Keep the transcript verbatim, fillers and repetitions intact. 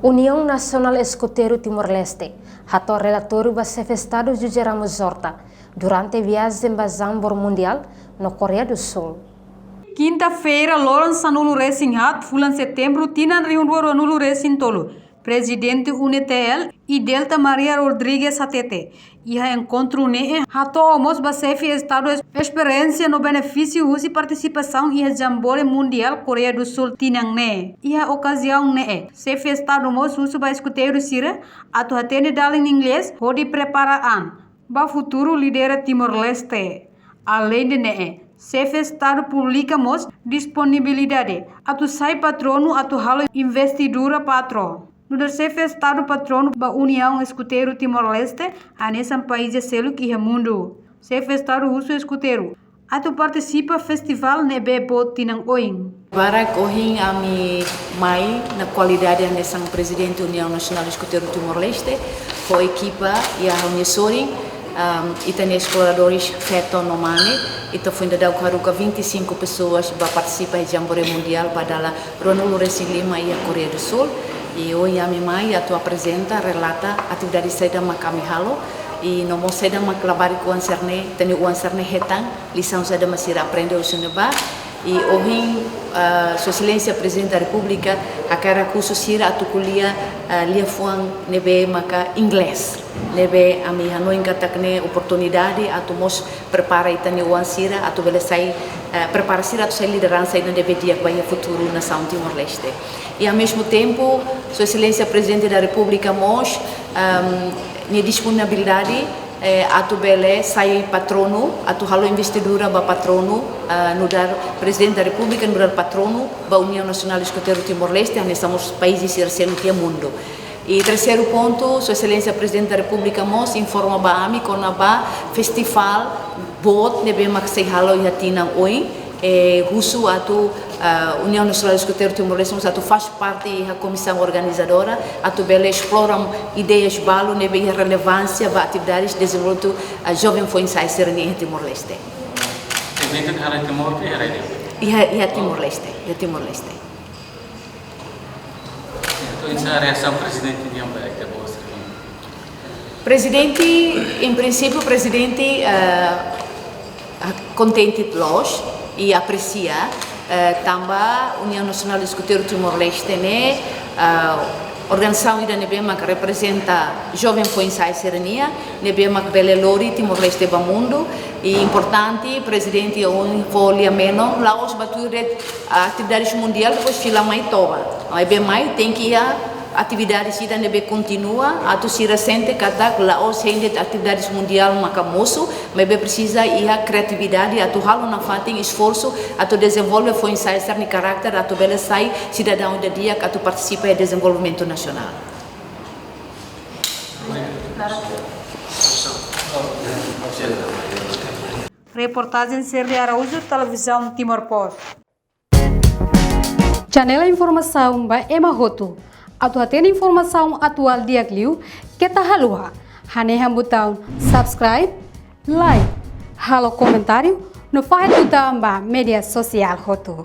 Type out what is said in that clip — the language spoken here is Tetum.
Uniaun Nasionál Eskuteiru Timor-Leste hato'o relatóriu ba Xefe Estadu José Ramos Horta durante viajen ba Jamboree Mundiál no Koreia do Sul. Kinta-feira, loron sanulu-resin-haat fulan Setembru, tinan rihun rua ruanulu-resin-tolu, Prezidente U N T L, Idelta Maria Rodrigues hatete, iha enkontru ne'e hato'o mós ba Xefe Estadu es-, esperiénsia no benefísiu husi partisipasaun iha Jamboree Mundiál Koreia do Sul tinan ne'e. Iha okaziaun ne'e, Xefe Estadu mós husu ba eskuteiru sira atu hatene dalan inglés hodi prepara an ba futuru lidera Timor-Leste. Aleinde ne'e, Xefe Estadu publika mós disponibilidade atu sai patronu atu halo investidura patron. Nu'udar Xefe Estadu patronu ba Uniaun Eskuteiru Timor-Leste, hanesan país seluk iha mundu, Xefe Estadu husu eskuteiru atu partisipa festivál ne'ebé boot tinan oin. Barak ohin ami mai na kualidade hanesan Prezidente Uniaun Nasionál Eskuteiru Timor-Leste, ho ekipa iha ha'u-nia sorin, am, ita-nia esploradores feto no mane, ita foin daudauk haruka vinte e cinco pessoas ba partisipa iha Jamboree Mundiál ba dala ruanulu-resin-lima iha Koreia do Sul. I ohin ami mai atu aprezenta, relata atividade saida mak ami halo, i no mós saida mak labarik oan sira-ne'e, ita-nia oan sira-ne'e hetan, lisaun saida mak sira aprende husi ne'ebá. I ohin, ah, Sua Exelénsia Prezidente da Repúblika hakarak husu sira atu ko'alia, ah, liafuan ne'ebé maka inglés. Ne'ebé ami hanoin katak ne'e oportunidade atu mós prepara ita-nia oan sira atu bele sai, eh, prepara sira atu sai lideransa ida ne'ebé di'ak ba iha futuru nasaun Timor-Leste. I ao mesmo tempo, Sua Exelénsia Prezidente da Repúblika mós, ehm, nia disponibilidade, eh, atu bele sai patronu, atu halo investidura ba patronu, eh, nu'udar Prezidente da Repúblika nu'udar patronu ba Uniaun Nasionál Eskuteiru Timor-Leste, hanesan mós país sira seluk iha mundu. I terseiru pontu, Sua Exelénsia Prezidente da Repúblika mós informa ba ami kona-ba festivál boot ne'ebé mak sei halo iha tinan oin, eh, husu atu, ah, Uniaun Nasionál Eskuteiru Timor-Leste mós atu faz parte iha komisaun organizadora, atu bele esplora ideias balu ne'ebé iha relevánsia ba atividades dezenvolvimentu, ah, joven foin-sa'e sira-nian iha Timor-Leste. Eventu ne'e halo iha Timor, iha rai? Iha, iha Timor-Leste, iha Timor-Leste. Entaun, esa reasaun Prezidente nian ba ita-boot sira? Prezidente, em princípio, Prezidente, eh, kontente loos i apresia, eh, tanba Uniaun Nasionál Eskuteiru Timor-Leste ne'e, eh, organizasaun ida ne'ebé mak reprezenta joven foin-sa'e sira-nian, ne'ebé mak bele lori Timor-Leste ba mundu. I importante, Prezidente, ohin fó lia-menon, la'ós ba tuir de'it atividades mundiál, depois fila mai toba. Maibé mai tenke iha atividades ida ne'ebé kontinua, atu sira sente katak la'ós hein de'it atividades mundiál maka mosu, maibé presiza iha kriatividade atu halo nafatin esforsu atu dezenvolve foin-sa'e sira-nia karakter atu bele sai sidadaun ida di'ak atu partisipa iha dezenvolvimentu nasionál. Reportajen Sergio Araújo, Televizaun Timor Post. Janela informasaun ba ema hotu. Atu hatene informasaun atuál di'ak liu, keta haluha hanehan butaun subscribe, like, halo komentáriu, no fahe tutan ba média sosiál hotu.